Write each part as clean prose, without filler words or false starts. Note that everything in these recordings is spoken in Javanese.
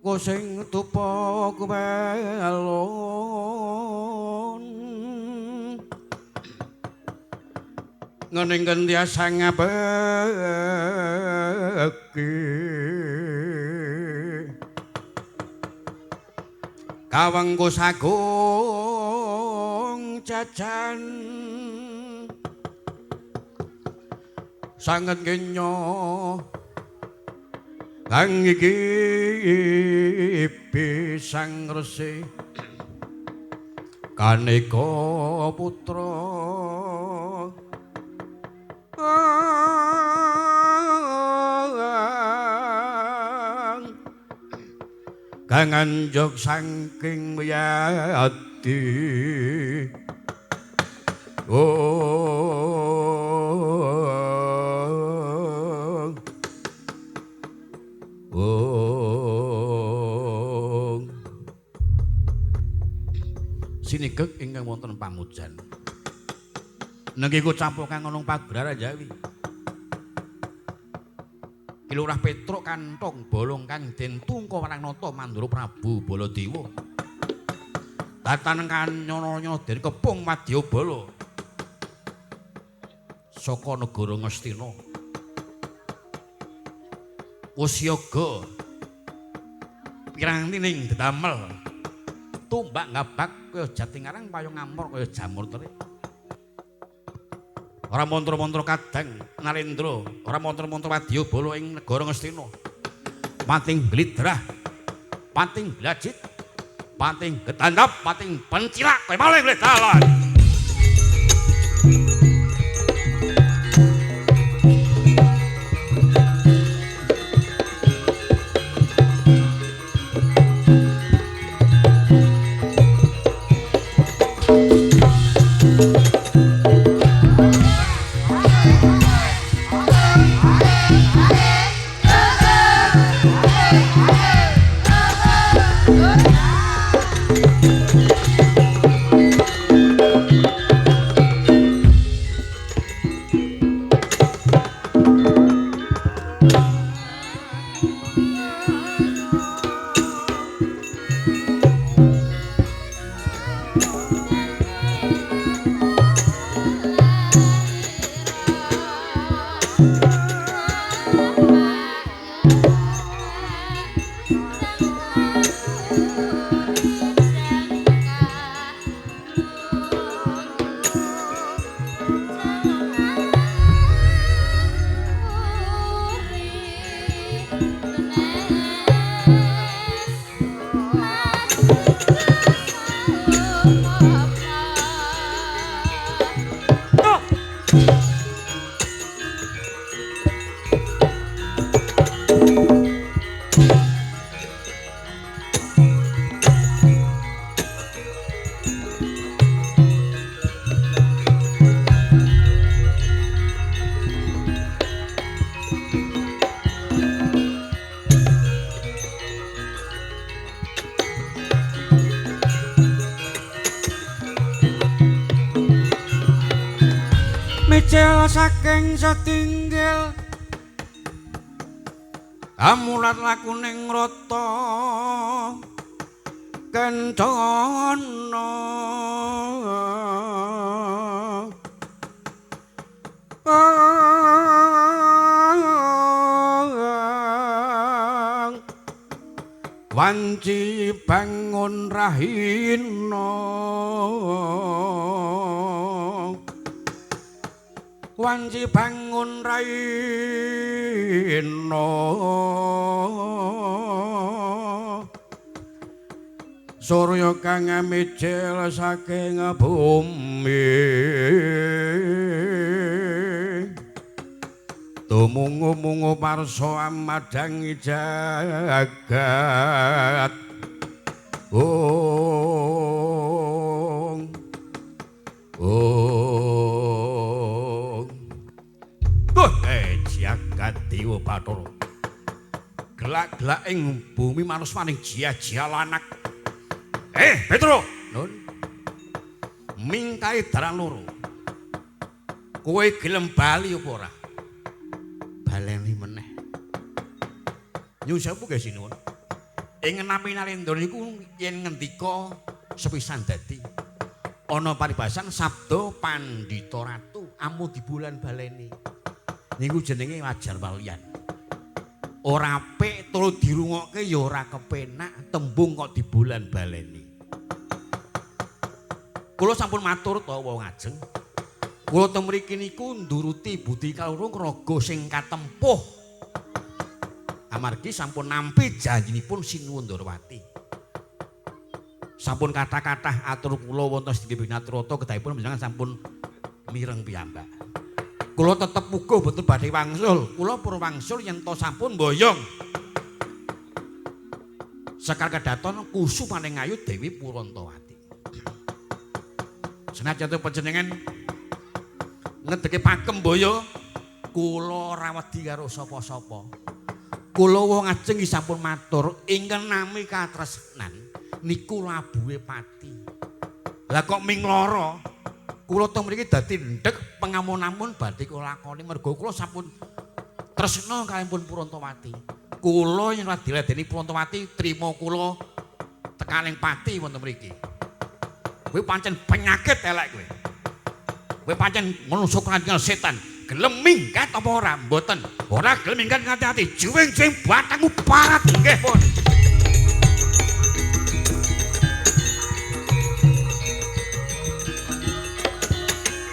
Sing tupa kuwelon ngening gentiasa ngabeki kawengku sagung jajan sanget genyo kang iki Sang Resi kaneka putra kang anjog saking wiyati. Sinigek ingkang wonten pamujan. Nengki kocap kang ana pagelaran Jawi. Ki Lurah Petruk kantong bolong kang den tungka Warangnata Mandura Prabu Baladewa. Datan kanyono den kepung Madyabala. Saka negara Ngastina. Wis siaga pirantining dedamel tumbak ngabak kaya jati ngarang payung ngamor kaya jamur terik. Ora mantra-mantra kadang Narendra, ora mantra-mantra Wadyabala ing negara Ngastina. Pating glidrah, pating glajit, pating getandap, pating pencilak kaya maling dalan. Mijil saking setinggil amulat lakuning rata kencana wanci bangun rahina wanci bangun rahina surya kang mijil saking bumi tumungu-mungu parsa amadhangi jagat. Ong ong jagat dewa Bathara gelak-gelak ing bumi manusmaning jia-jia lanak. Petro nun mingkae dalan loro kowe gelem bali apa ora? Baleni meneh. Nyuwun sewu nggih sinuwun. Ing nami Narendra niku yen ngendika sepisan dadi ana paribasan sabda pandhita ratu amu dibulan baleni. Niku jenenge wajar walian. Ora apik turu dirungokke ya ora kepenak tembung kok dibulan baleni. Kula sampun matur to wong ajeng. Kula teng mriki niku nduruti budi kawruh raga sing katempuh. Amargi sampun nampi janjinipun Sinuwun Ndorowati. Sampun kathah-kathah atur kula wonten sedaya binatrata kedahipun panjenengan sampun mireng piyambak. Kula tetep uga mboten badhe wangsul. Kula purun wangsul yen to sampun mboyong. Sekar kedaton kusumaning ayu Dewi Purantawati. Senajan to panjenengan ngedeke pakemboyo kula ora wedi karo sapa-sapa. Kula wong ajeng nggih sampun matur ingkang nami katresnan niku labuhe pati. Lah kok ming lara? Kula teng mriki dadi ndhek pengamun-amun badhe kula lakoni mergo kula sampun tresna kalihipun Purantawati. Kula yen ora diladeni Purantawati trima kula tekaning pati wonten mriki. Kowe pancen penyakit elek kowe. Kowe pancen manungsa krantingan setan. Gelem minggat apa ora? Mboten. Ora gelem minggat ngati-ati. Juwing-juwing batangmu parat nggih pun.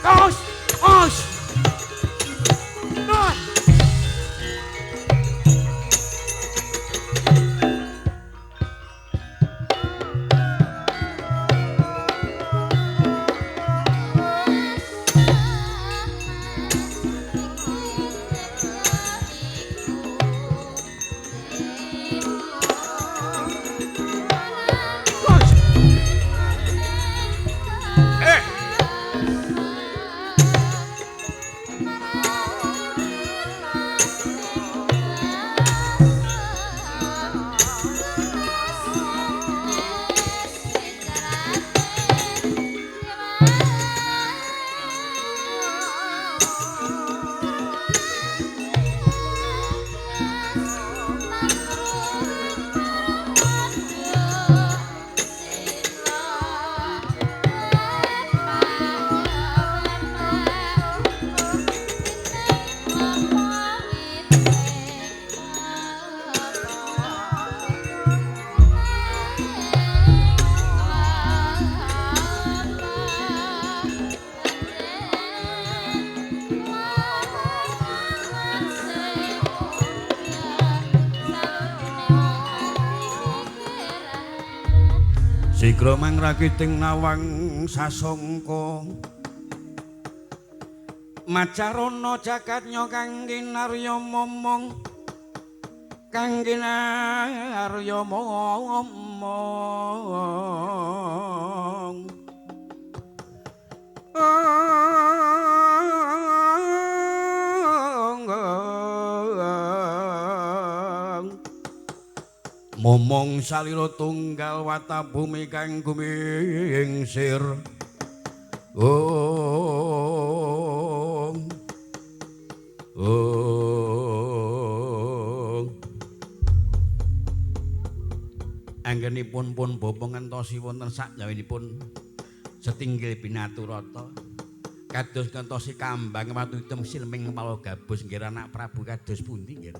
Os, os. Os. Sigra mangrakiting nawang sasongko macarana jagatnya kang kinarya momong kang kinarya momong. Momong salira tunggal wata bumi kang gumingsir. Ong ong. Anggenipun pun bapa ngentosi wonten sakjawinipun setinggil binaturata kados ngentosi kambang watu hitam silming kepala gabus nggih anak Prabu kados pundi nggih.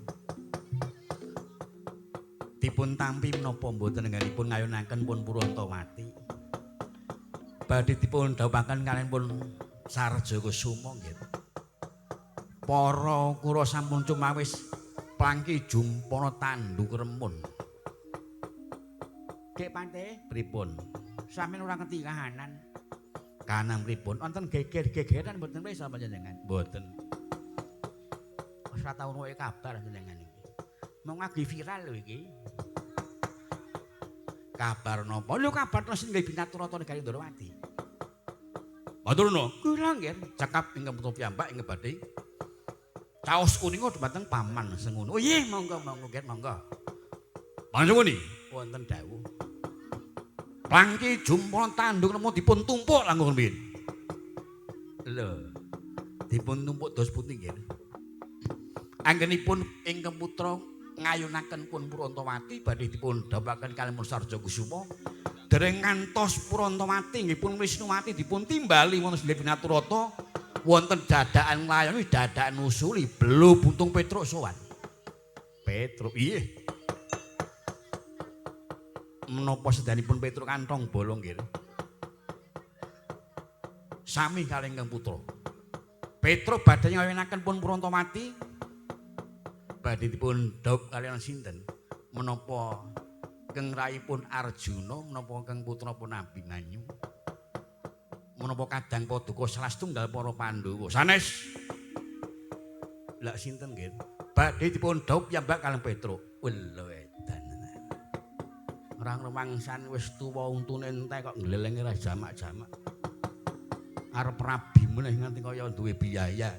Dipun tampi menapa mboten anggenipun ngayunaken pun Purantawati. Badhe dipun dhawuhaken kaliyan pun Sarja Kusuma nggih. Para kura sampun cumawis plangki jumpana tandu kremun. Gek Pante pripun? Sampeyan ora ngerti kahanan. Kahanan pripun? Wonten geger-gegeran mboten wis panjenengan? Mboten. Wis ora tau nruke kabar jenengan iki. Mung lagi viral lho iki. Kabar napa? Lho kabar terus nggih binaturata negari Ndorowati. Matur nuwun. Kula nggih cekap ingkang putra piyambak ingkang badhe caos kuninga dhumateng Paman Senguni. Oh nggih, monggo monggo nggih monggo. Paman Senguni wonten dawuh. Plangki jumpana tanduk nemu dipun tumpuk langkung rumiyin. Lho, dipun tumpuk dos pundi nggih? Anggenipun ingkang putra ngayunaken pun Purantawati badhe dipun dhawuhaken kaliyan Sarja Kusuma. Dereng ngantos Purantawati nggih pun Wisnuwati dipun timbali wonten Sedhela Binaturata wonten dadakan nglayoni dadakan nusuli belo buntung Petruk sowan. Petruk iya. Menapa sedanipun Petruk kantong bolong nggih. Sami kalih ingkang putra. Petruk badhe ngawinaken pun Purantawati badhe dipun dhaup kaliyan sinten? Menapa keng raipun Arjuna, menapa keng putra pun Abimanyu? Menapa kadang paduka salah setunggal para Pandhawa? Sanes. Lha sinten nggih? Badhe dipun dhaup piyambak kaliyan Petruk. Welo edan. Ora ngrumangsan wis tuwa untune entek kok glelenge ra jamak-jamak. Arep rabi meneh nganti kaya duwe biaya.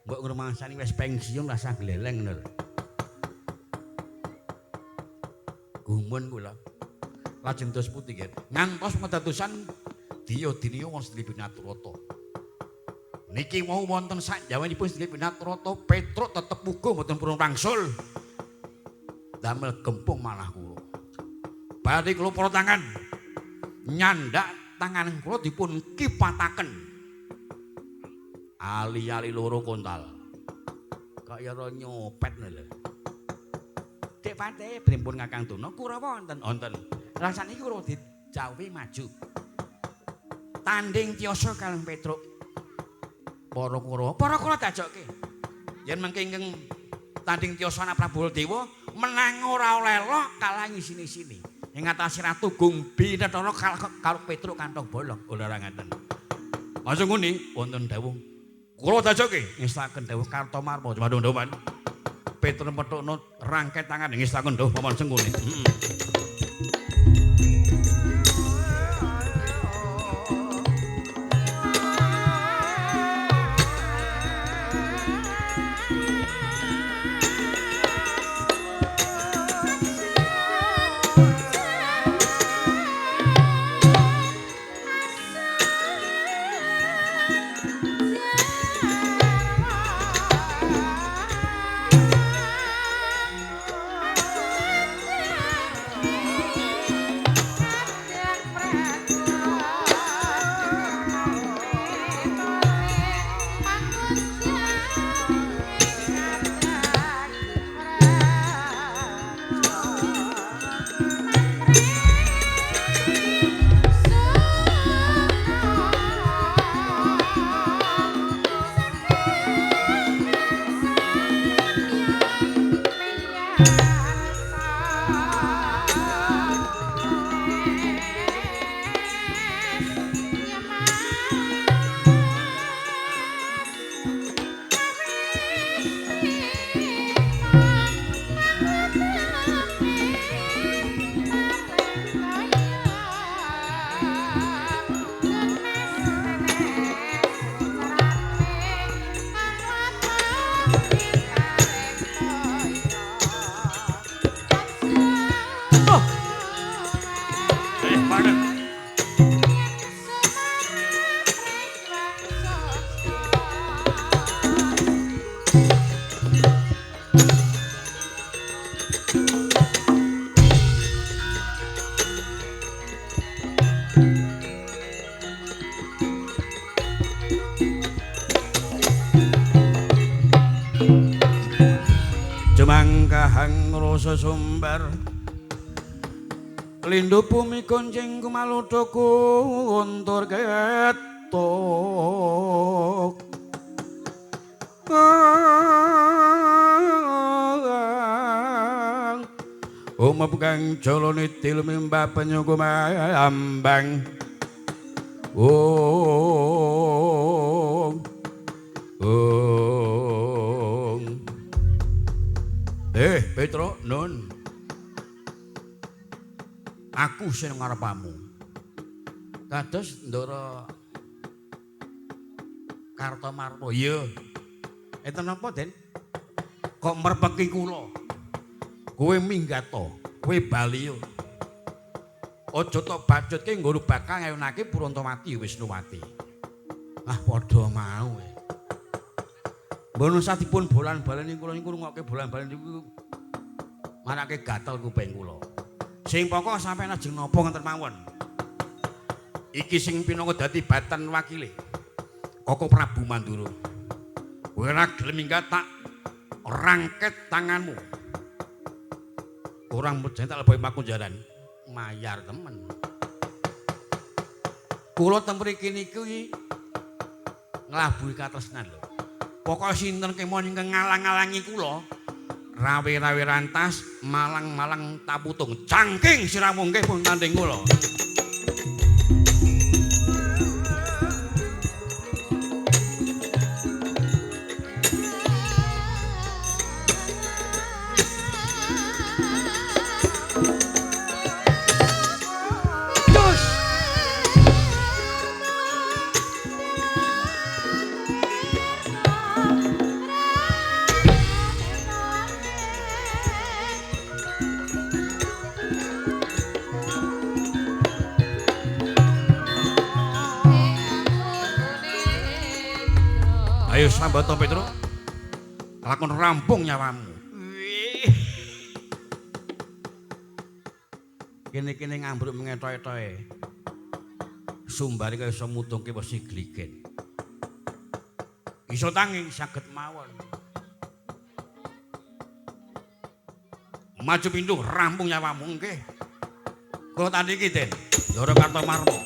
Mbok ngrumangsani wis pensiun rasah gleleng ngono lho. Gumun kula. Lajeng dos pundi nggih? Ngantos pedadosan Diya Diniya wonten Sedhela Binaturata. Niki wau wonten sakjawanipun Sedhela Binaturata Petruk tetep uga mboten purun wangsul. Damel gempung malah kula. Badhe kula para tangan. Nyandak tangan kula dipun kipataken. Ali-ali loro kontal. Kaya ora nyopet lho. Dek Patih primpun Kakang Duna Kurawa wonten wonten. Lah sakniki Kurawa dijauhi maju. Tanding tiyasa kaliyan Petruk. Para Kurawa, para Kurawa dajokke. Yen mengke ingkang tanding tiyasa anak Prabu Dewa menang ora oleh lok kalah ngisini-sini. Ing atase Ratu Gung Binatara karo Petruk kantong bolong ora ngaten. Langsung nguni wonten dawuh. Kula dajokke ngestaken dawuh Kartomarma jumadung-duman. Petruk methukno rangket tangan ngestaken dawuh Paman Sengkuni. Jumangkahang rasa sumber lindu bumi gonceng kumaludha kuntur ketok. Umep kang jala niti lumimbah banyu kumambang. Ong ong. Petro, nun. Aku sing ngarepamu. Kados Ndara Kartomarma. Iya. Enten napa, Den? Kok merpeki kula? Kowe minggat to, kowe bali yo. Aja tok bacutke nggo bakal ngayunake Purantawati Wisnuwati. Ah padha mau. Mboten usah dipun bolan-baleni kula niku ngrungokke bolan-balen niku marake gatel kuping kula. Sing pokok sampeyan ajeng napa ngoten mawon. Iki sing pinangka dadi batan wakile. Koko Prabu Mandura. Kowe ora gelem minggat tak rangket tanganmu. Kurang mejeng tak leboki pakunjaran. Mayar temen. Kula teng mriki niku nglabuhi katresnan lho. Pokoke sinten kemawon ingkang ngalang-alangi kula, rawe-rawe rantas, malang-malang taputung, cangking siramu nggih pun tanding kula. Ayo sambata Petro. Lakon rampung nyawamu. Kene-kene ngambruk mengetoe-toe. Sumbare kaya iso mutungke wesi gligen. Iso tanging saged mawon. Maju pindho rampung nyawamu nggih. Kula tandingi Den, Ndara Kartomarma.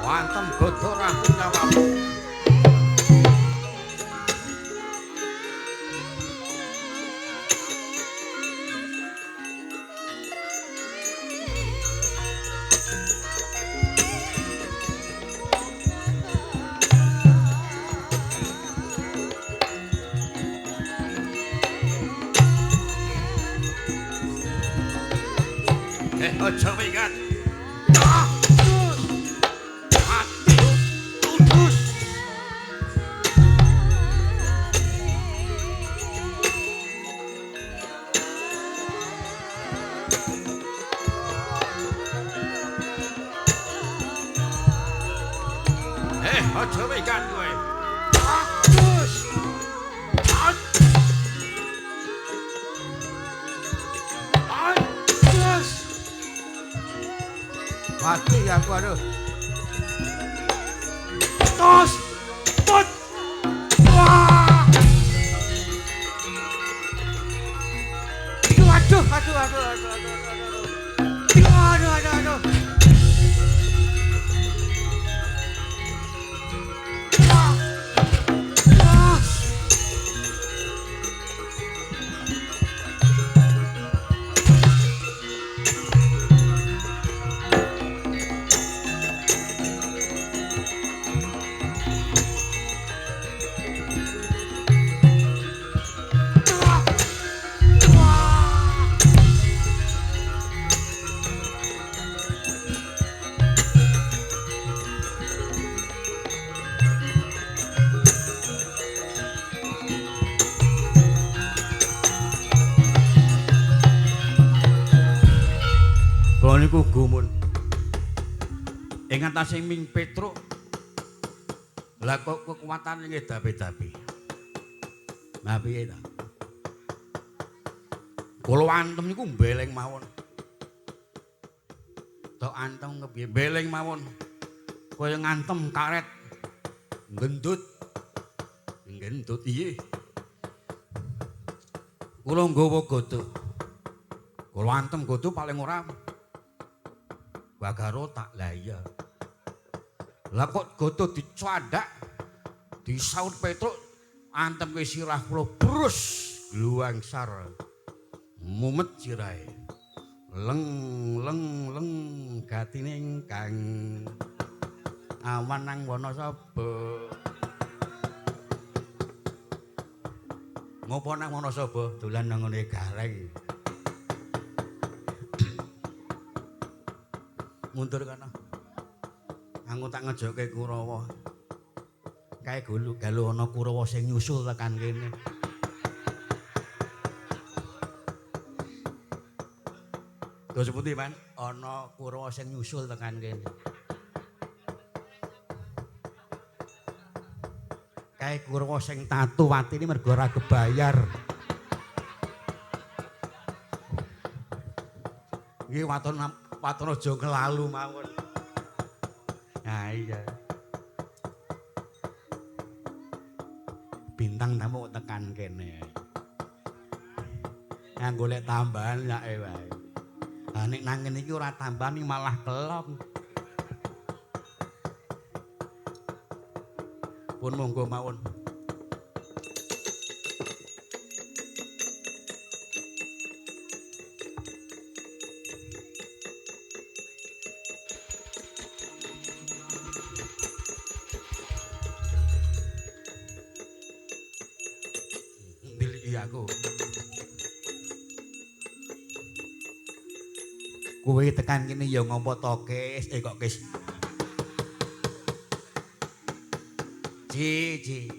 Wantem godhog aku nyawamu. Aja wingat. Mati tundus. Aja wingat kowe. Mati aku aduh. Tos. Put. Wah. Aduh, aduh, aduh, aduh, aduh, aduh. Aduh, aduh, aduh. Kula niku gumun. Ing atase Ming Petruk lah kok kekuatane ngedapi-dapi. Lah piye ta? Kula antem niku mbeleng mawon. Tok antem kepiye mbeleng mawon. Kaya ngantem karet. Gendut. Gendut iye. Kula nggawa godhog. Kula antem godhog paling ora Bagaro tak lah iya. Lah kok godhog dicandak disaut Petruk antem ke sirah kula brus gluangsar. Mumet sirahe. Leng leng leng gatine ingkang awan nang Wanasaba. Ngopo nang Wanasaba dolan nang ngene gareng. Mundur kana. Aku tak ngejoke Kurawa. Kae gulu galu ana Kurawa sing nyusul tekan kene. Terus pundi, Pan? Ana Kurawa sing nyusul tekan kene. Kae Kurawa sing tatu atine mergo ora kebayar. Nggih waton waton aja ngelalu mawon. Nah iya. Bintang tamu tekan kene. Yang golek tambahan yake wae. Lah nek nang kene iki ora tambahan malah kelong. Pun monggo mawon. Aku. Kowe tekan kene ya ngopo to, Kis? Kok Kis. Ji, ji.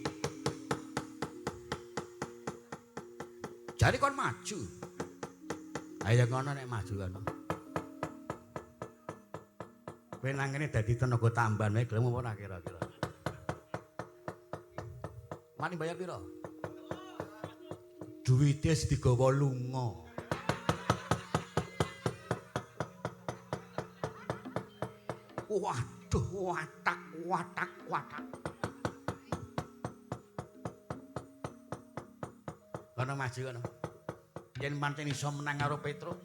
Jare kon maju. Ayo ngono nek maju kono. Kowe nang kene dadi tenaga tambahan wae gelem apa ora kira-kira? Mani bayar pira? Duwite wis digawa lunga. Waduh, watak, watak, watak. Kono maju kono. Yen pancen iso menang karo Petruk,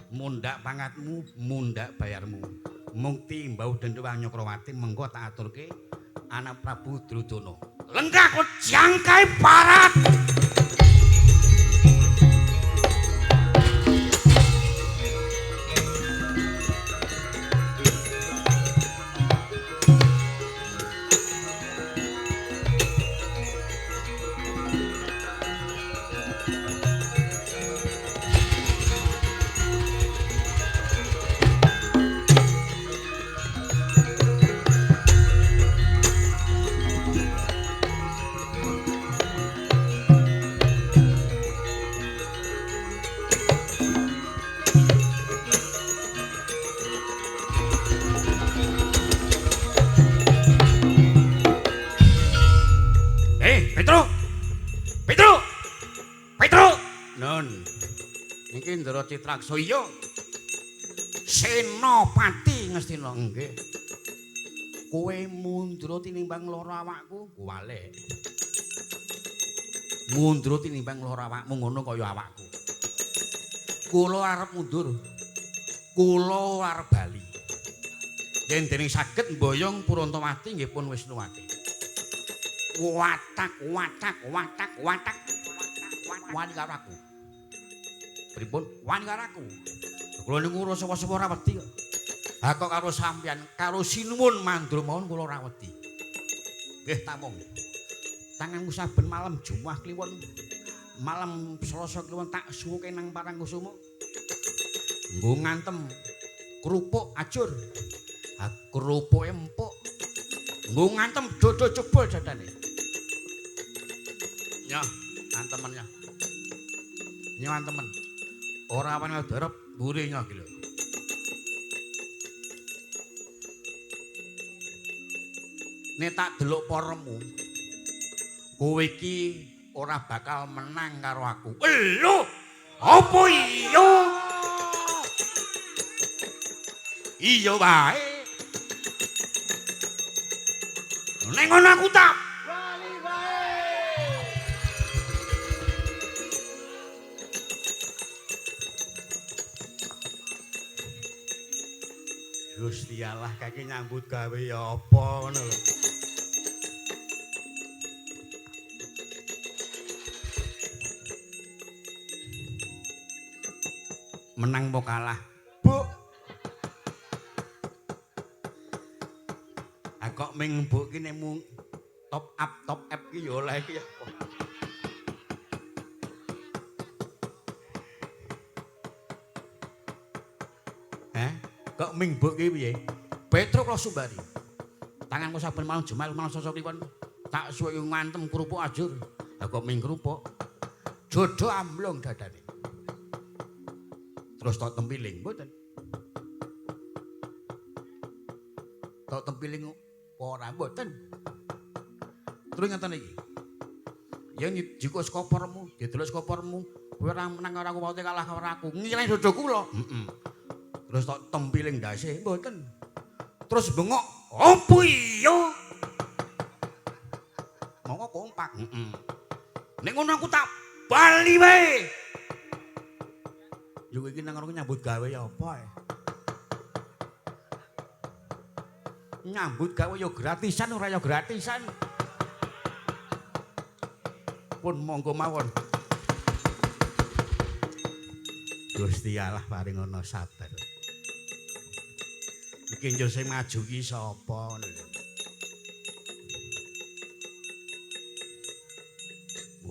mundhak pangatmu, mundhak bayarmu. Mukti mbau Dendrawang Nyakrawati mengko tak aturke anak Prabu Duryudana. Lenggah kok jangkai parat. Citraksa iya. Senopati Ngastina nggih. Kowe mundura tinimbang lara awakku, kuwalik. Mundura tinimbang lara awakmu ngono kaya awakku. Kula arep mundur. Kula arep bali. Yen dening saged mboyong Purantawati nggih pun Wisnuwati. Watak watak watak watak wani karo aku. Pripun wani karo aku? Kula niku rasa-rasa ora wedi kok. Ha kok karo sampeyan, karo sinuwun mandra mawon kula ora wedi. Nggih tamung. Tanganku saben malam Jumat kliwon, malam Selasa kliwon tak suwuke nang Parangkusuma. Nggo ngantem kerupuk ajur. Ha kerupuke empuk. Nggo ngantem dodo jebol jadane. Ya, antemen ya. Nyo antemen. Ora wani darep mburi nyo iki lho. Nek tak delok poremu, kowe iki ora bakal menang karo aku. Lho, apa iya? Iya wae. Nek ngono aku tak wani wae. Gusti Allah kaki nyambut gawe ya apa ngono lho. Menang apa kalah? Bu. Ah kok ming mbok ki nek mung top up ki ya oleh ki ya. Hah? Kok ming mbok ki piye? Petruk Sumbari. Tanganku saben malam Jumat malam Selasa kliwon tak suweke ngantem kerupuk ajur. Lah kok ming kerupuk? Jodo amblong dadane. Terus tok tempiling mboten. Tok tempiling ora mboten. Terus ngeten iki. Yen jikuk skopormu, didelok skopormu, kowe ora menang karo aku, wae kalah karo aku. Ngileng dodo kula. Heeh. Terus tok tempiling ndase mboten. Terus bengok, opo iya? Monggo kompak. Heeh. Nek ngono aku tak bali wae. Yo iki nang ngono nyambut gawe ya apa ae. Nyambut gawe ya gratisan ora ya gratisan. Pun monggo mawon. Gusti Allah paring ana sabar. Iki njur sing maju ki sapa ngono lho.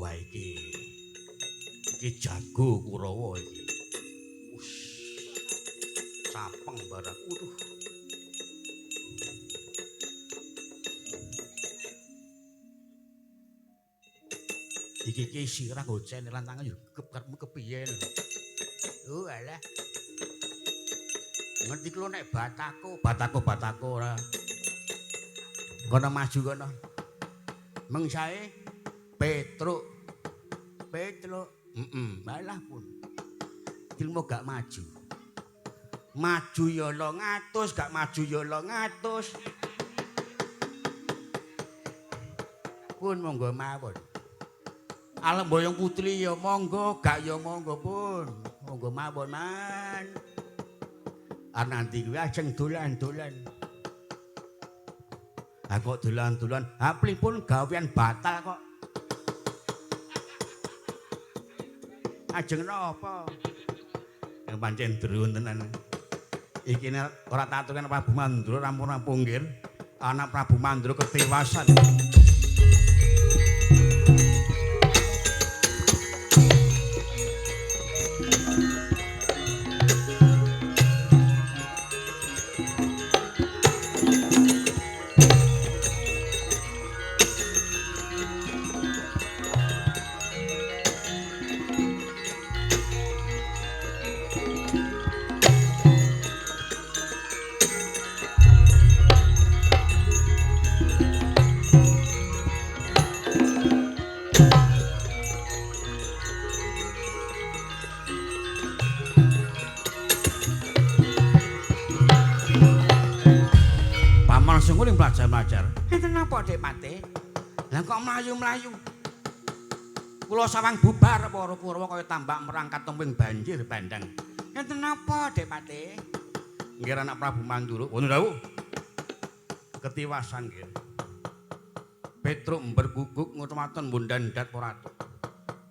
Wah iki. Iki jago Kurawa iki. Ush. Capeng barang. Waduh. Iki ki sirah gocen lan tangan yo karepmu kepiye lho. Oh alah. Ngerti kula nek batako, batako ora. Kono maju kono. Mengsae Petruk. Petruk. Heeh, malah pun. Ilmu gak maju. Maju ya 200, gak maju ya 200. Pun monggo mawon. Alem boyong putri ya monggo, gak ya monggo pun. Monggo mawon man. Arep nanti kuwi ajeng dolan-dolan. Ha kok dolan-dolan, ha pripun gawean batal kok. Ajeng napa? Yang pancen drun tenan. Iki nek ora tak aturke Prabu Mandura rampung-rampung nggih. Anak Prabu Mandura ketiwasan. Pelajar-pelajar. Enten napa Dik Pate? Lah kok mlayu-mlayu? Kula sawang bubar para Kurawa kaya tambak merangkat tembing banjir bandang. Enten napa Dik Pate? Nggih anak Prabu Mandura. Wonten dawuh. Ketiwasan nggih. Petruk mberguguk ngoten mbundandat ratu.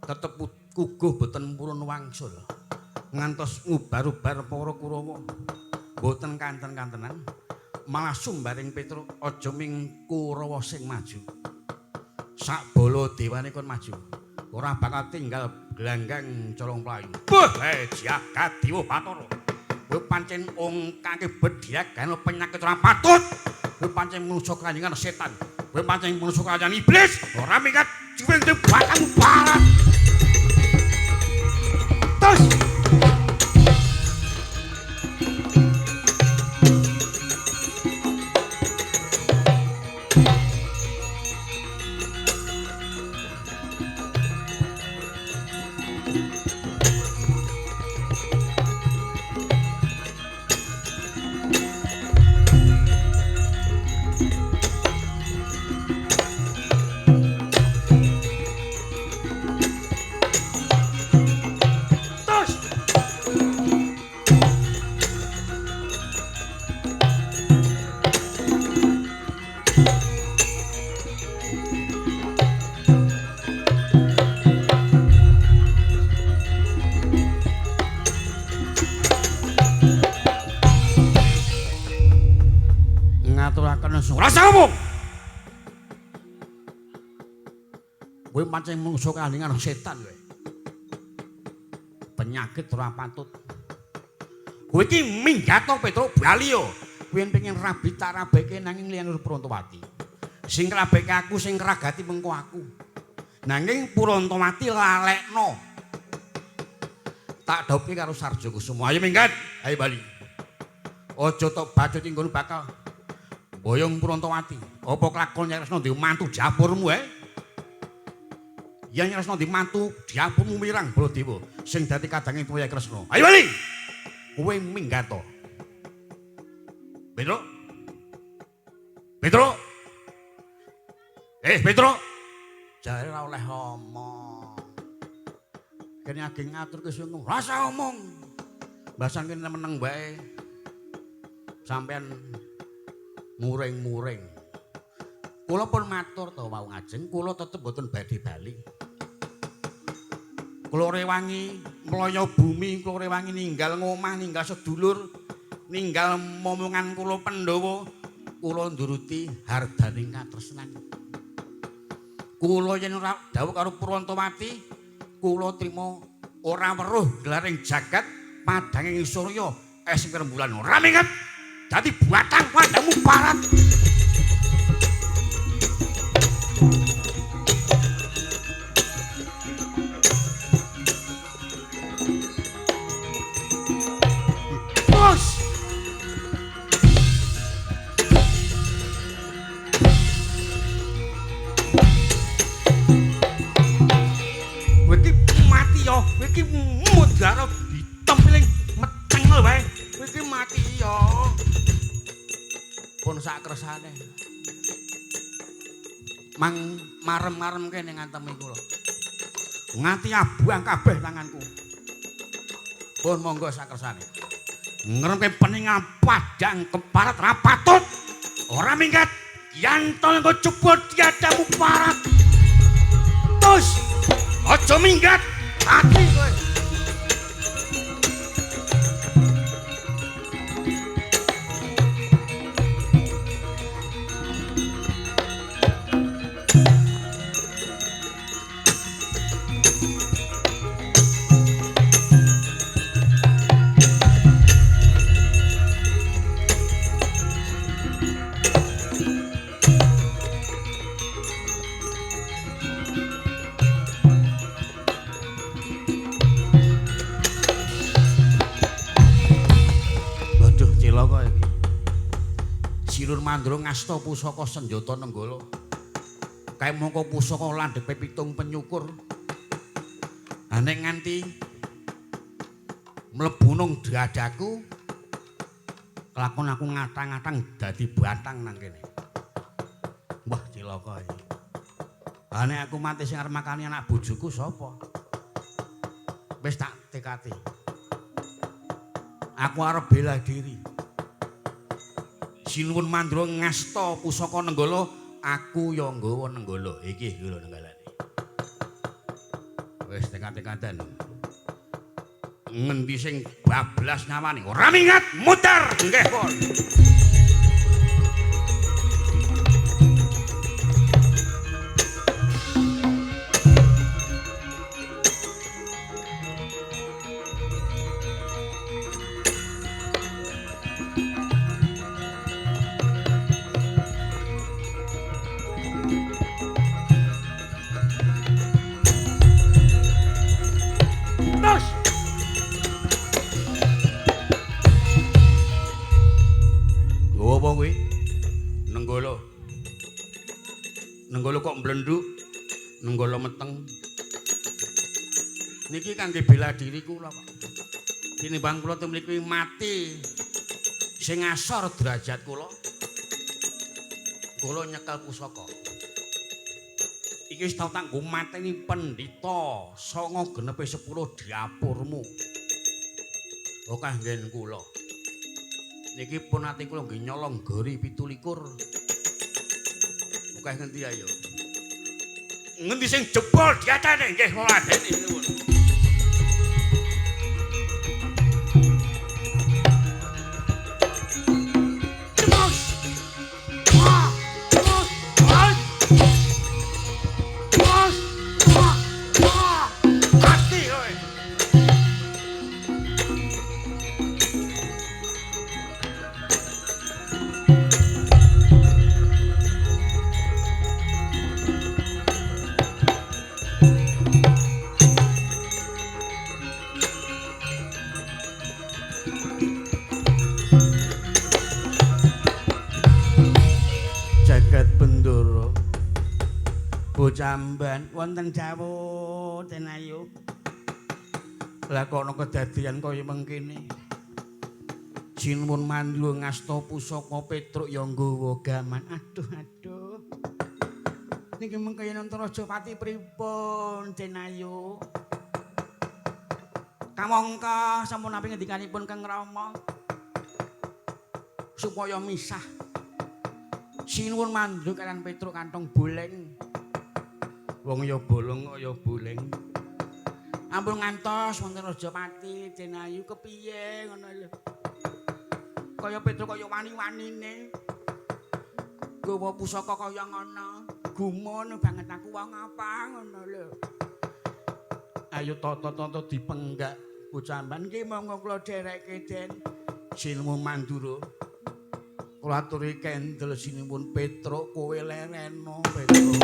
Tetep kuguh boten purun wangsul. Ngantos ngubar-ubar para Kurawa. Boten kanten-kantenan. Malah sumbaring Petruk aja ming Kurawa sing maju. Sak bala dewane kon maju. Ora bakal tinggal glanggang colong mlayu. Buh, jagat dewa Bathara. Kowe pancen ongkake bedyagan penyakit ora patut. Kowe pancen manusa keranjingan setan. Kowe pancen manusa kerajaan iblis. Ora minggat jiwing batang barat. Terus rasa ngomong. Kowe pancen mungsuh kandhingan setan kowe. Penyakit ora patut. Kowe iki minggat to Petruk bali yo. Kowe pengen rabi tak rabeke nanging liyane Purantawati. Sing rabeke aku sing ngragati mengko aku. Nanging Purantawati lalekno. Tak dhawuhke karo Sarja Kusuma. Ayo minggat, ayo bali. Aja tok bacut nggon bakal boyong Purantawati. Apa kelakon Kresna ndek mantu dapurmu ae? Yen Kresna ndek mantu dapurmu mirang Baladewa sing dadi kadange Toya Kresna. Ayo bali. Kowe minggat to. Petruk. Petruk. Petruk. Jare ora oleh omong. Kene ageng ngaturke sungkem, rasa omong. Basan kene meneng wae. Sampeyan muring-muring. Kula pun matur to wau ngajeng, kula tetep mboten badhe bali. Kula rewangi mlaya bumi, kula rewangi ninggal ngomah, ninggal sedulur, ninggal momongan kula Pandhawa, kula nduruti hardaning katresnan. Kula yen ora dawuh karo Purantawati, kula trima ora weruh gelaring jagat padhanging surya es rembulan ora minggat. Dadi batang padamu parat. Bos. Kowe iki mati yo, kowe iki mudara ditempiling meteng lho wae. Kowe iki mati yo. Pun sak kersane. Mang marem-marem kene ngantemi kula. Nganti abuang kabeh tanganku. Pun monggo sak kersane. Ngremke peningal padang keparat rapatut. Ora minggat. Yantol engko jebul tiadamu parat. Terus aja minggat. Mati kowe. Mandra ngasta pusaka senjata Nenggala. Kae mongko pusaka landhepe pitung penyukur. Ha nek nganti mlebu nang dadaku kelakon aku ngatang-ngatang dadi batang nang kene. Wah cilaka iki. Ha nek aku mati sing arep makani anak bojoku sapa? Wis tak tekati. Aku arep bela diri. Sinuwun Mandra ngasta pusaka Nenggala, aku ya nggawa Nenggala. Iki lho Nenggalane. Wis tekan-tekadan. Ngendi sing bablas nyawane? Ora minggat, muter. Nggih, pun. Nenggala kok mblenduk, Nenggala meteng. Niki kangge bela diri kula kok. Tinimbang kula teng mriki mati sing ngasor derajat kula. Kula nyekel pusaka. Iki wis tau tak nggo mateni pendhita 9 genepe 10 dapurmu. Okeh nggen kula. Niki pun ati kula nggih nyolong gori 27. Okeh ngendi ayo. Ngendi sing jebol diatane nggih kula adeni nuwun. Bocamban wonten dawuh Den Ayu. Lah kok ana kedadian kaya mengkene. Sinuwun Mandra ngasta pusaka Petruk ya nggawa gaman. Aduh aduh. Niki mengkene nonton Rajapati pripun Den Ayu? Kamangka sampun napi ngendikanipun Kang Rama supaya misah. Sinuwun Mandra kaliyan Petruk kantong boleng. Wong ya bolong kok ya boleng. Ampun ngantos wonten Rajapati Den Ayu kepiye ngono lho. Kaya Petruk kaya wani-wanine. Nggawa pusaka kaya ngono. Gumun banget aku wong apa ngono lho. Ayo tata-tata dipenggak bocamban nggih monggo kula dherekke Den. Sinuwun Mandura. Kula aturi kendel sinuwun Petruk kowe lereno Petruk.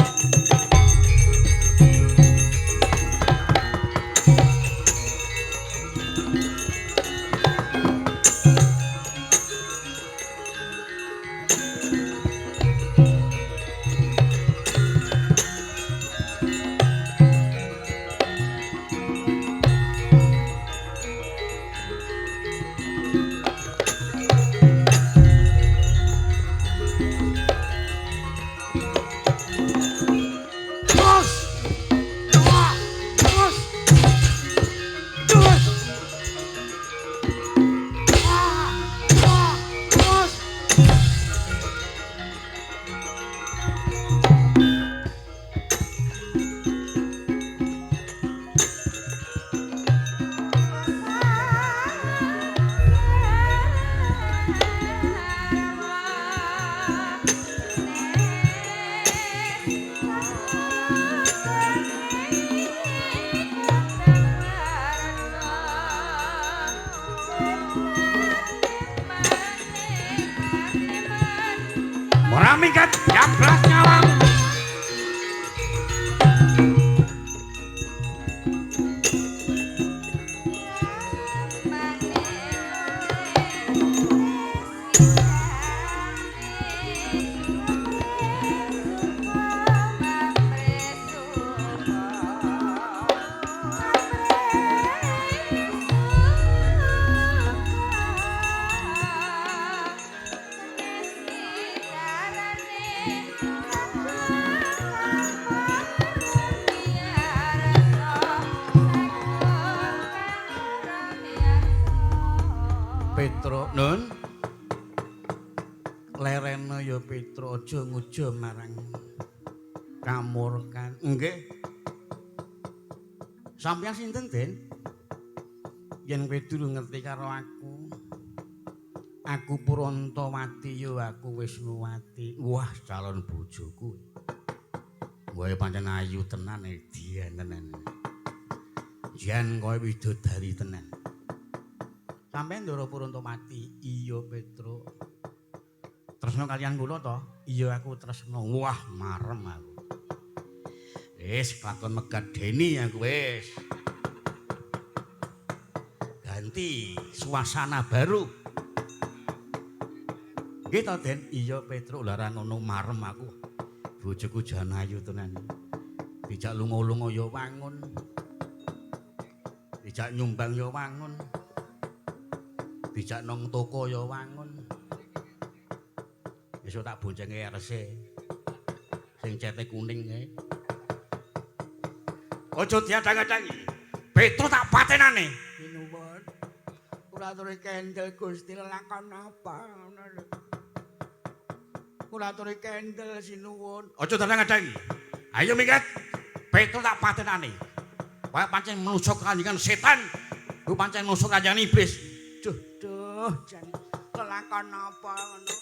Minggat jablas nyawamu. Petro, Nun. Lerene ya Petro aja ngujo marang kamurkan. Nggih. Sampeyan sinten, Den? Yen kowe durung ngerti karo aku. Aku Purantawati ya aku Wisnuwati. Wah, calon bojoku. Kowe pancen ayu tenan, edian tenan. Yen kowe widodari tenan. Sampeyan Ndara Purantawati? Iya, Petro. Tresna kaliyan kula to? Iya, aku tresna. Wah, marem aku. Wis kelakon megat deni aku wis. Ganti suasana baru. Nggih to, Den? Iya, Petro. Lah ora ngono marem aku. Bojoku jan ayu tenan. Dijak lunga-lunga ya wangun. Dijak nyumbang ya wangun. Dijak nang toko ya wangun. Besok tak boncenge RC. Sing cete kuning kae. Aja diadang-adangi. Petro tak patenane. Sinuwun. Kula aturi kendel Gusti lelakon apa ngono lho. Kula aturi kendel sinuwun. Aja dadang-adangi. Ayo minggat. Petro tak patenane. Kowe pancen manusa kanjengan setan. Kowe pancen manusa kanjengan iblis. Duh, duh, jan lelakon apa ngono.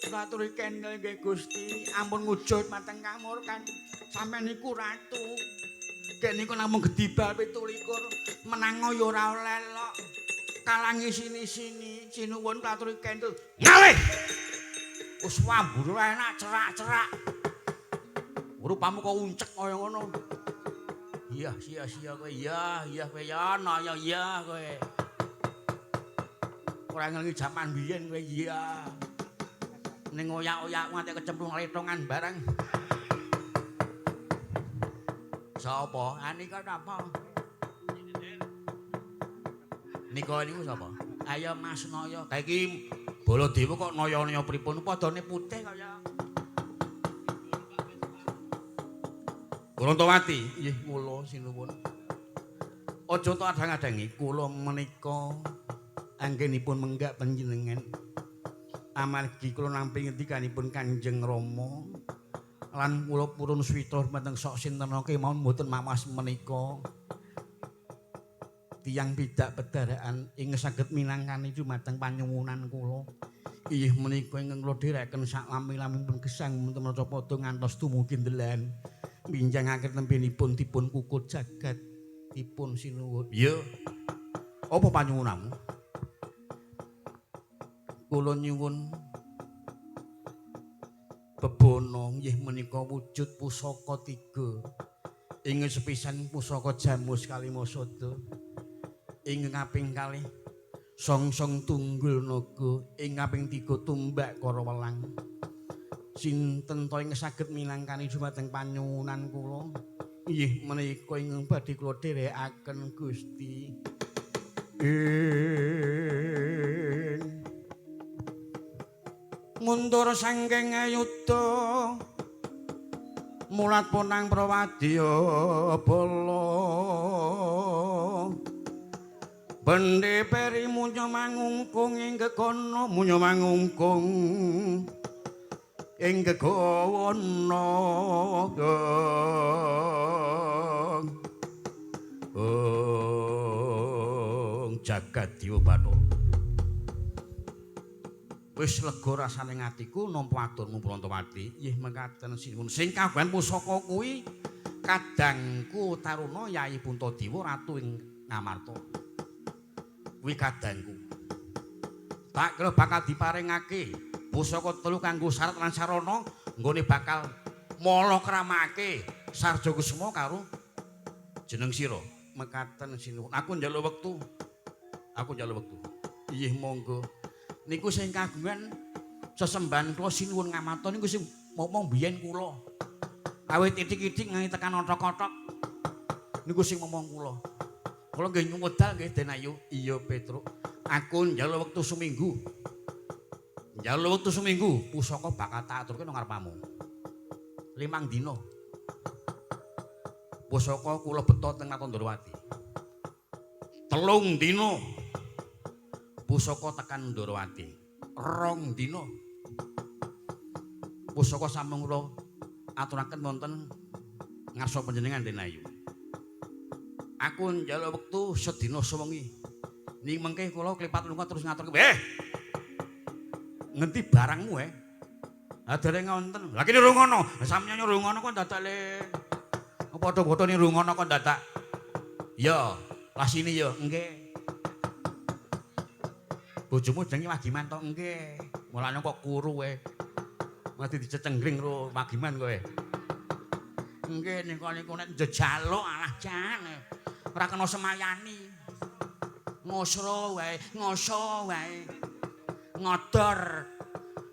Kula aturi kendel nggih Gusti, ampun ngujud mateng kamurkan. Sampeyan niku ratu. Dek niku namung gedibal 27, menango ya ora oleh lok. Kalangi sini-sini, sinuwun kula aturi kendel. Ngalih. Wis wambure enak cerak-cerak. Rupamu kok uncek kaya ngono. Iya, sia-sia kowe, iya, iya kowe ya, naya iya kowe. Ora ngelingi jaman biyen kowe iya. Ning oyak-oyak nganti kecemplung letongan barang. Sapa? Anika napa? Nika niku sapa? Ayo Mas Naya. Kae iki Baladewa kok naya-naya pripun? Padane putih kaya Purantawati. Nggih, kula sinuwun. Aja tok adang-adangi kula menika anggenipun menggak panjenengan. Amargi kula nampi ngendikanipun Kanjeng Rama lan kula purun swita dumateng sok sinten kemawon mboten mawas menika tiyang bidak pedharaan ing saged minangkani dumateng panyuwunan kula. Inggih menika ingkang kula dherekaken saklami-lamipun gesang wonten maca padha ngantos dumugi ndelan minjang akhir tembenipun dipun kukut jagat dipun sinuwun. Iya. Apa panyuwunanmu? Kula nyuwun bebono nggih menika wujud pusaka tiga. Ing sepisan pusaka Jamus Kalimasada. Ing kaping kalih songsong tunggul naga, ing kaping tiga tumbak karawelang. Sinten to ing saged minangkani dumateng panyuwunan kula? Inggih menika ingkang badhe kula dherekaken Gusti. Mundur saking ayuda mulat punang prawadya bala bendhe peri munya mangungkung ing gegono munya mangungkung ing gegono jagat dewa bathara. Wis lega rasane atiku nampa aturmu Purantawati. Nggih mekaten sinuwun. Sing kagungan pusaka kuwi kadangku Taruna Yayi Puntadewa ratu ing Ngamarta. Kuwi kadangku. Tak kira bakal diparingake. Pusaka telu kanggo syarat lan sarana nggone bakal mala kramake Sarja Kusuma karo jeneng sira. Mekaten sinuwun. Aku njaluk wektu. Aku njaluk wektu. Inggih monggo. Niku sing kagungan sesembahan kula sinuwun Ngamarta niku sing momong biyen kula. Awit titik-titik nganti tekan othok-othok. Niku sing momong kula. Kula nggih nyuwun wedal nggih Den Ayu. Iya Petruk. Aku njaluk wektu seminggu. Njaluk wektu seminggu, pusaka bakal tak aturke nang ngarepmu. 5 dina. Pusaka kula beto teng Kraton Ndorowati. 3 dina. Pusaka tekan Ndorowati. 2 dina. Pusaka sampun kula aturaken wonten ngarsa panjenengan Den Ayu. Aku njaluk wektu sedina sewengi. Ning mengke kula klipat lunga terus ngaturke. Ngendi barangmu eh? Ha dereng wonten. Lah kene rungono. Sampeyan rungono kok dadak le. Padha-padha ning rungono kok dadak. Ya, lasine ya nggih. Bojomu jenenge Wagiman to nggih. Mulane kok kuru kowe. Mesti dicecenggring karo Wagiman kowe. Nggih niku nek njejaluk alah jan. Ora kena semayani. Ngosro wae, ngoso wae. Ngodor.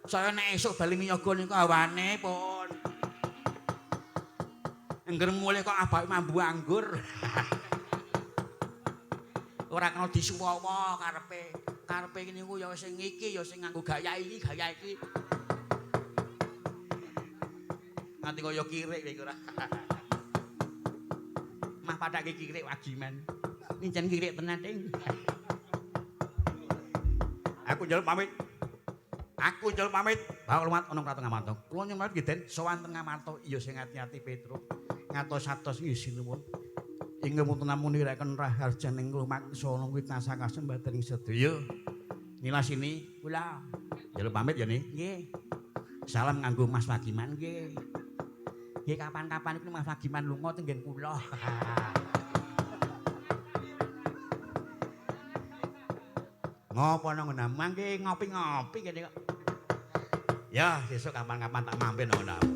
Saya nek esuk bali miyaga niku awane pun. Angger mulih kok abake mambu anggur. Ora kena disuwawa karepe. Karepe niku ya sing iki ya sing nganggo gaya iki, gaya iki. Nganti kaya kirik kowe ora. Mah padake kirik Wagiman. Nincen kirik tenan, Ding. Aku njaluk pamit. Aku njaluk pamit. Bawa lumat ana Kraton Ngamarta. Kula nyuwun pamit nggih Den, sowan teng Ngamarta. Iya sing ati-ati Petruk. Ngatos-atos nggih sinuwun. Inggih wonten namung nirakaken raharjaning lumaksana kuwi tansah kasembadan ing sedaya. Nilasini kula njaluk pamit ya nih. Nggih. Salam nganggo Mas Wagiman nggih. Nggih kapan-kapan iku Mas Wagiman lunga teng nggen kula. Ngopo nang nggonmu mangke ngopi-ngopi kene kok. Ya, sesuk kapan-kapan tak mampir nang nggonmu.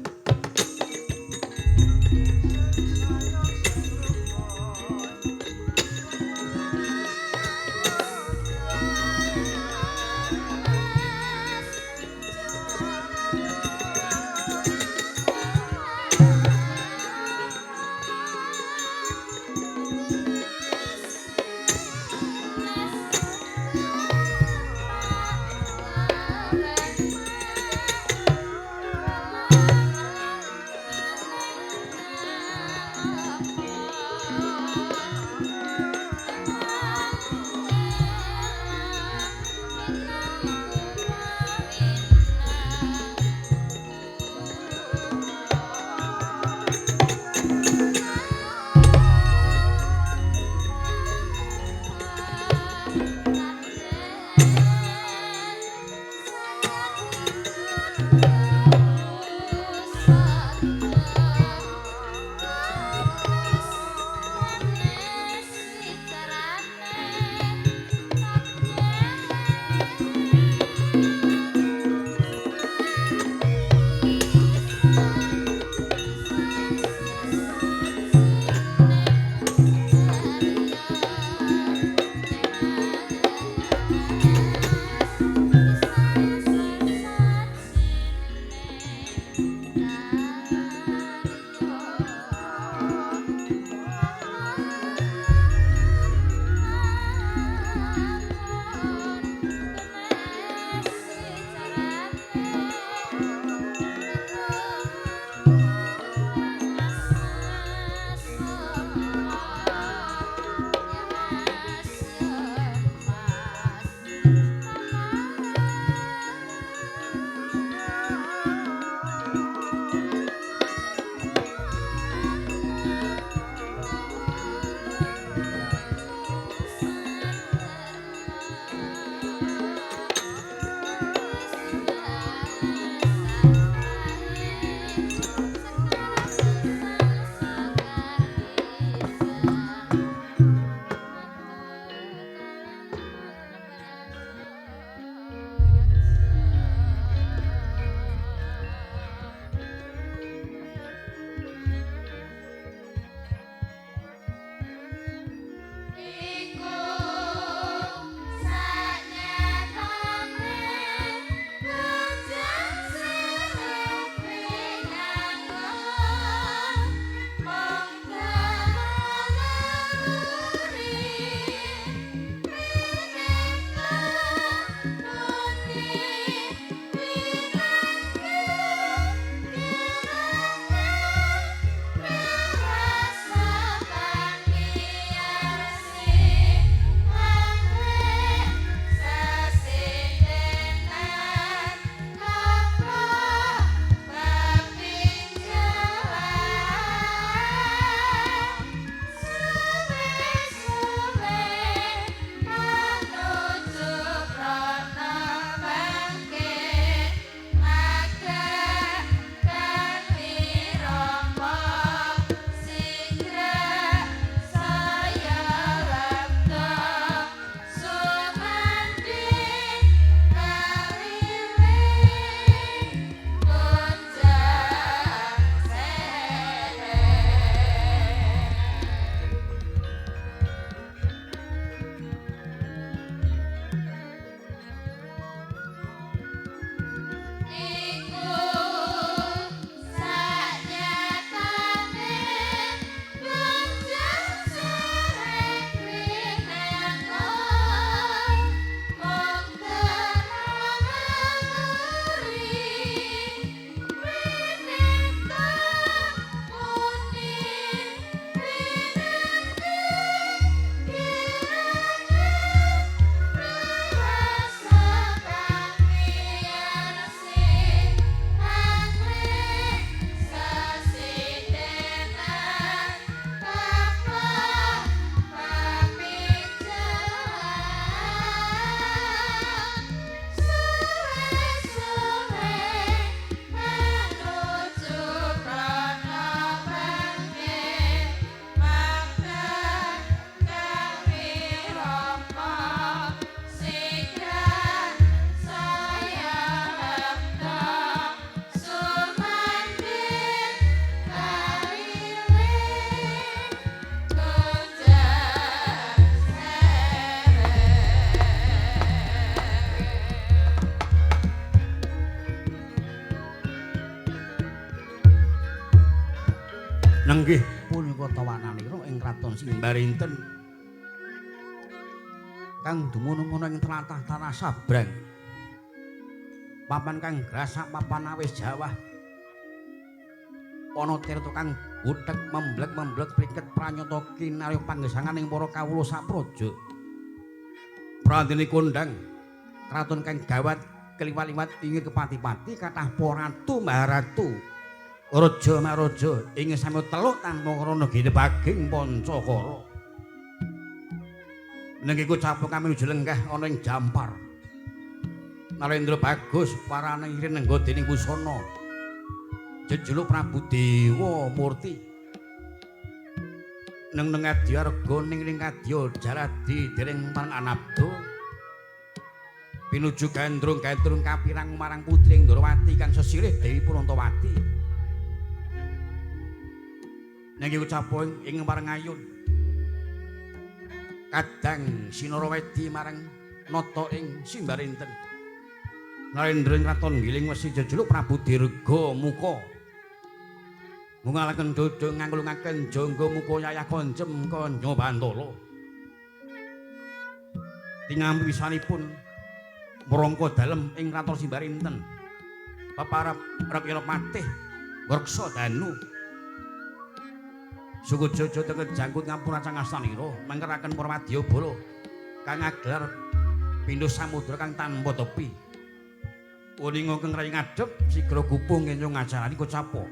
Nenggih punika tawananira ing kraton Simbarinten kang dumunung ana ing tlatah tanah Sabrang. Papan kang grasak papan awis Jawah. Ana tirta kang buthek memblek-memblek priket pranyata kinarya panggesangan ing para kawula sapraja. Prandene kondhang kraton kang gawat kliwat-liwat ing kepati-pati kathah para ratu maharatu. Raja maraja ing sami teluk tanpa krana ginebaging pancakara. Nenging kucapa kami nuju lenggah ana ing Jampar. Narendra bagus parane rinengga dening busana. Jejuluk Prabu Dewa Murti. Neng neng adya rega ning ning kadya jaradi dereng pareng anabda. Pinuju gandrung-gandrung kapirang marang putri Ndrawati kang sesilih Dewi Purantawati. Nenging ucapa ing marang ayun. Kadang Sinarawedi marang nata ing Simbarinten. Narendra ing kraton Giling wesi jejuluk Prabu Dirga Muka. Ngungalaken dodo ngangulungaken jangga muka yayah koncem kanya bantala. Tinampi wisanipun mrangka dalem ing kraton Simbarinten. Peparab Rekyana Patih ngreksa danu. Suku Jojo teket jangkut ngampun acang astanira mangkeraken para wadyabala kang agelar pindho samudra kang tanpa tepi. Uninga kang rai ngadhep sigra gupung kenyo ngajarani kocapa.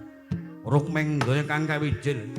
Rukmeng daya kang kawijil.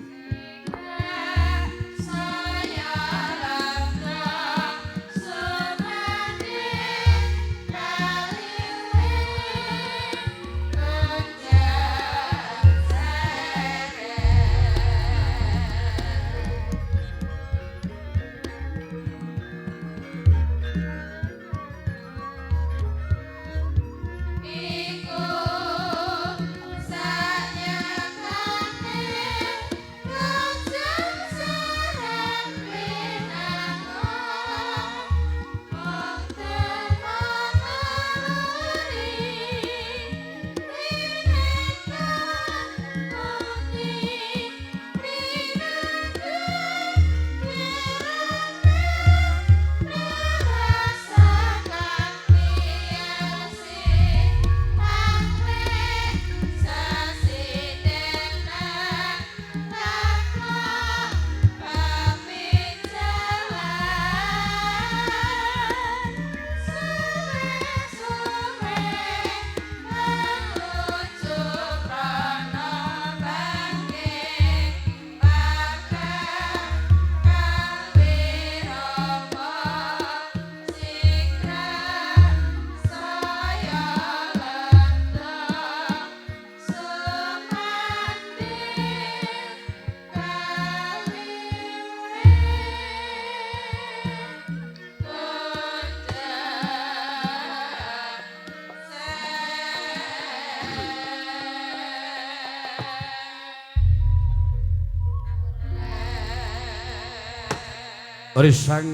Risang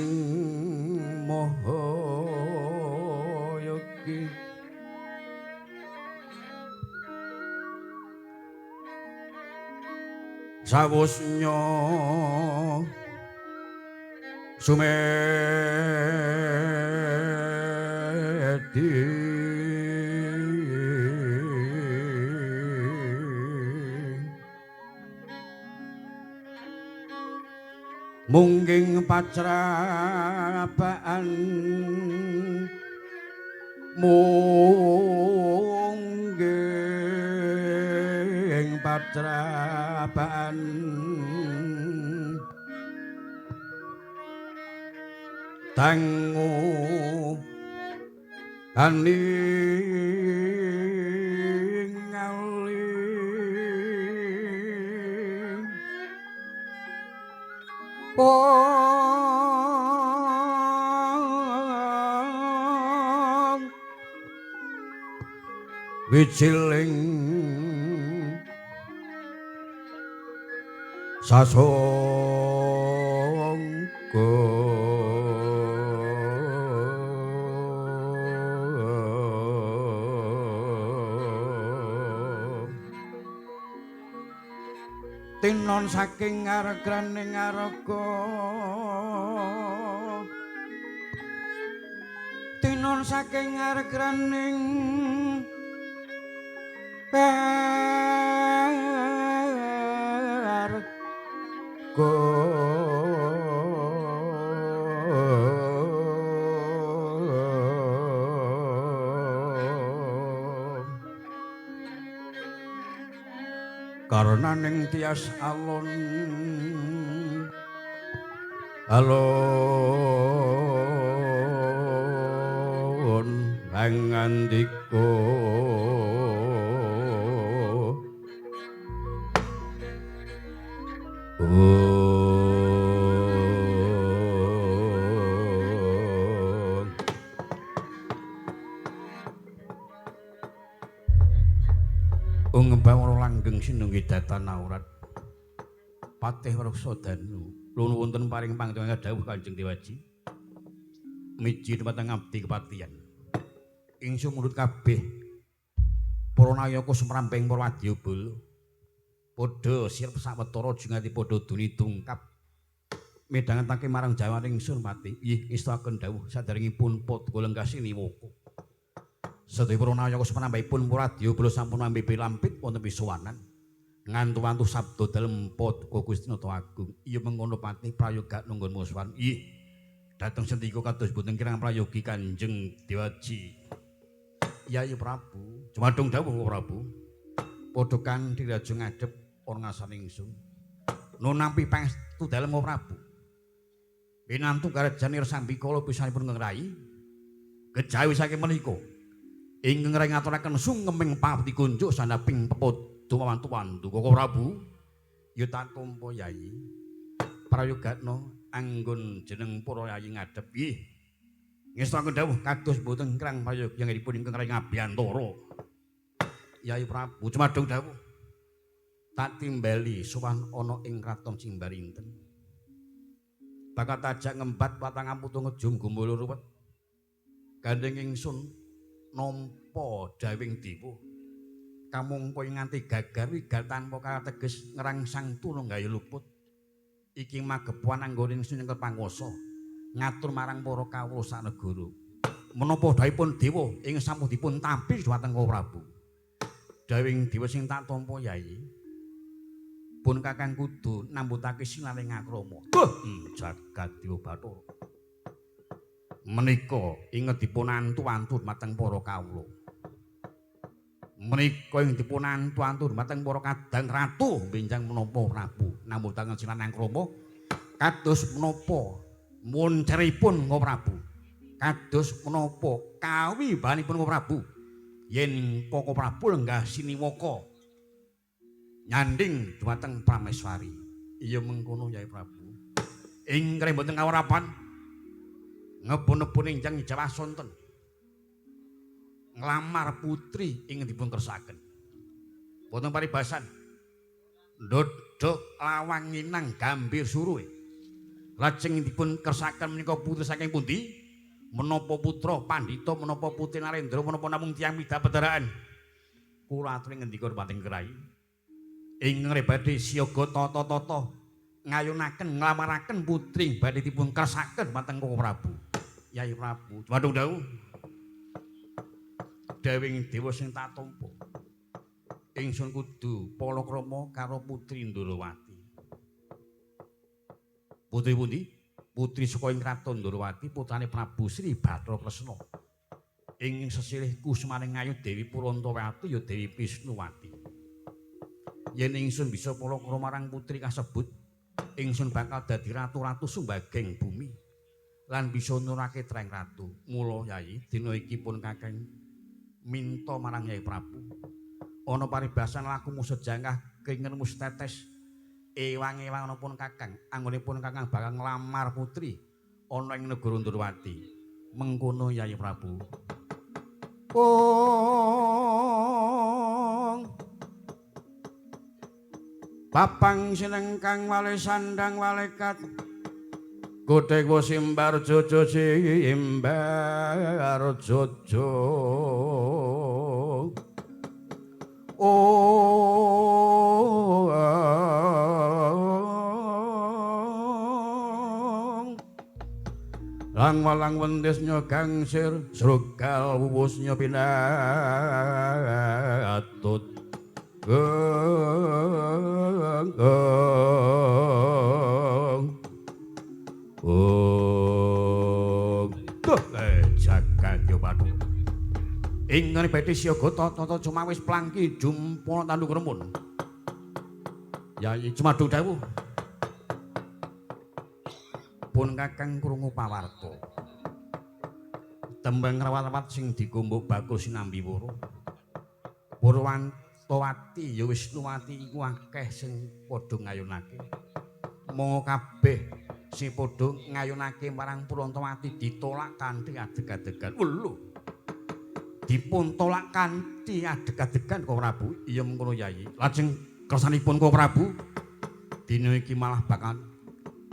Maha Yogi sawusnya sumedi mungging pacrabaan mungging pacrabaan dangu aning Wiciling sasongko Tinon saking aregraning araga. Tinon saking aregraning arga. Karena ning tias alun alun ngandika Langgeng sinunggi datan aurat patih reksa danu lunu wonten paring pangdonga dawuh Kanjeng Dewaji miji dumateng abdi kepatihan ingsun mundhut kabeh para nayaka sumrambing para wadyabala padha sirep sawetara jengati padha duni tungkap midhangetake marang jawaning ingsun patih inggih ngestakaken dawuh saderengipun padha lenggah siniwaka. Sedaya para nayaka sumrambahipun para wadyabala sampun mambibi lampit wonten pisuwanan ngantu-antu sabda dalem Paduka Gusti Nata Agung. Iya mengono patih prayoga nunggun muswan. Inggih dhateng sendika kados boten kirang prayogi Kanjeng Dewaji. Yayi Prabu, jumadung dawuh Prabu. Padha kanthi raja ngadhep ana ngasane ingsun. Nun nampi pangestu dalem Prabu. Pinantu karajan ir sambikala pisanipun ngrai. Kejawi saking menika ingkang ring ngaturaken sungkeming pabdi kunjuk sandhaping pepadha wantu-wantu Koko Prabu ya tak tampa Yayi prayogakna anggon jeneng para yayi ngadhep nggih ngestakaken dawuh kados boten krang prayogi anggenipun ingkang ring abiyantara Yayi Prabu jumadung dawuh tak timbali sowan ana ing kraton Simbarinten bakat ajak ngembat watang amputu ngejum gumul ruwet gandeng ingsun nampa dawing dewa kamangka nganti gagar wigar tanpa kateges ngrangsang tununggayu luput iki magepokan anggone ingsun nyekel panguwasa ngatur marang para kawula sanegara menapa dawuhipun dewa ing sampun dipun tampi dhumateng Prabu dawing dewa sing tak tampa Yayi pun kakang kudu nambutake silaning akrama jagat dewa Bathara menika inget dipun antu-antu dhumateng para kawula. Menika ing dipun antu-antu dhumateng para kadang ratu benjang menapa Prabu nambutaken silanang krama kados menapa munceripun Prabu. Kados menapa kawibahanipun Prabu yen Koko Prabu lenggah siniwaka nyanding dhumateng Prameswari. Iya mengkono Yai Prabu. Ing mboten kawrapan ngebun-nebun injang Jawa sonten nglamar putri ingin dipun kersakaken wonten paribasan ndodhok lawang nginang gambir suruhe lajeng dipun kersakaken menika putri saking pundi menapa putra pandhita menapa putri Narendra menapa namung tiyang midhapedaraan kula aturi ngendika dhumateng Kyai ingkang badhe siaga tata-tata ngayunaken nglamaraken putri badhe dipun kersaken dhumateng Koko Prabu. Yai Prabu, jumadung dawuh. Dawing dewa sing tak tampa. Ingsun kudu palakrama karo putri Ndorowati. Putri pundi? Putri saka ing kraton Ndorowati, putrane Prabu Sri Bathara Kresna. Ing sesilih kusumaning ayu Dewi Purantawati ya Dewi Wisnuwati. Yen ingsun bisa palakrama marang putri kasebut, ingsun bakal dadi ratu-ratu sumbageng bumi lan bisa nurake treng ratu. Mula Yayi dina iki pun kakang minta marang Yai Prabu. Ana paribasan lakumu sejangkah kringenmu setetes ewang-ewang ana pun kakang anggonipun kakang bakal nglamar putri ana ing negara Ndorowati. Mengkono Yai Prabu. Pung Papang sinengkang wale sandang walekat Godhek simbar jojo simbar jojo Oh Lang walang wendesnya gangsir srugal wuwusnya pinatut. Gong gong. Oh, duh, jagat yo padu. Ing ngene beti siaga tata cumawis plangki jumpana tanduk remun. Yayi Jumadung dawuh. Pun kakang krungu pawarta. Tembang rawat-rawat sing dikumbuk bakul sinambi woro. Purwantowati ya Wisnuwati iku akeh sing padha ngayunake. Monggo kabeh sing padha ngayunake marang Purwantowati ditolak kanthi adeg-adegan. Lho. Dipun tolak kanthi adeg-adegan Koko Prabu. Iya mengkono Yayi. Lajeng kersanipun Koko Prabu dina iki malah bakal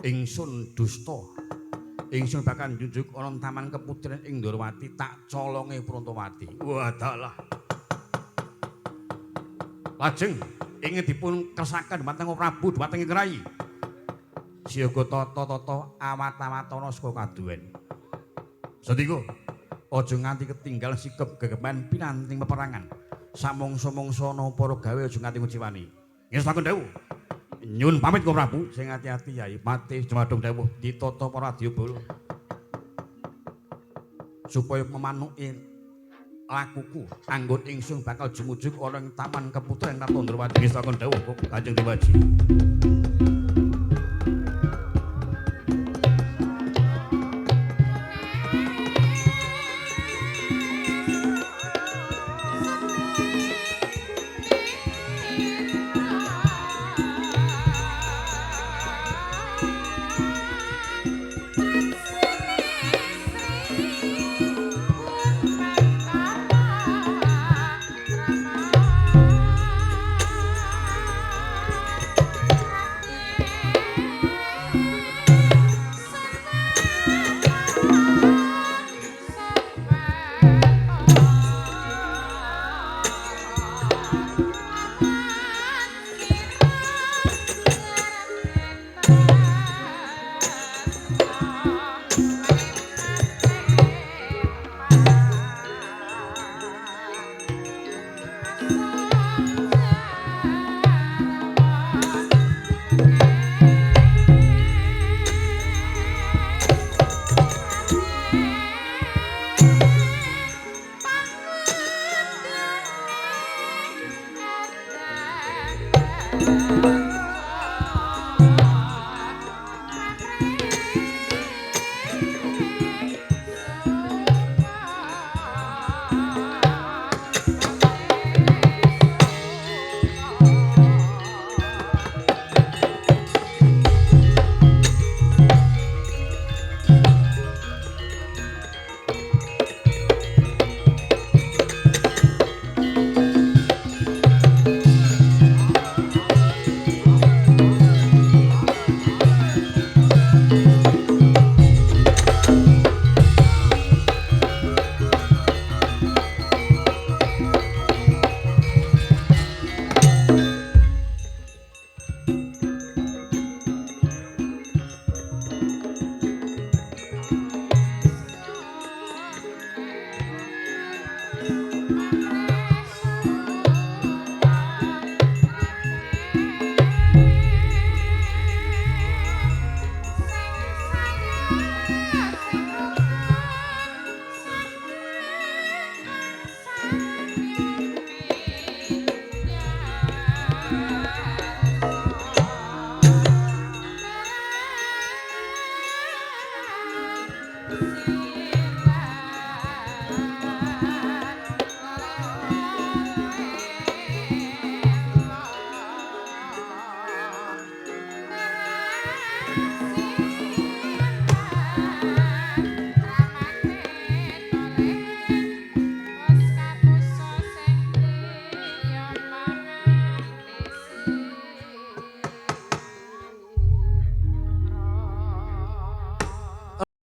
ingsun dusta. Ingsun bakal njunjuk ana taman keputren ing Ndorowati tak colonge Purwantowati. Wadalah. Lajeng ingin dipun kersaken dhumateng Prabu dhumateng ing Rai. Siaga tata-tata awat-awatana saka kaduwen. Sendika aja nganti ketinggal sikep gegeman pinanting peperangan. Samongso-mongso ana para gawe aja nganti nguciwani. Nggih dawuh. Nyun pamit Koko Prabu, sing ati-ati Yai Patih Jumadung dawuh ditata para adyabala supaya memanuki lakuku anggon ingsun bakal jumujug ana ing taman keputren Ratu Ndrawati. Nggih dawuh Kanjeng Dewaji.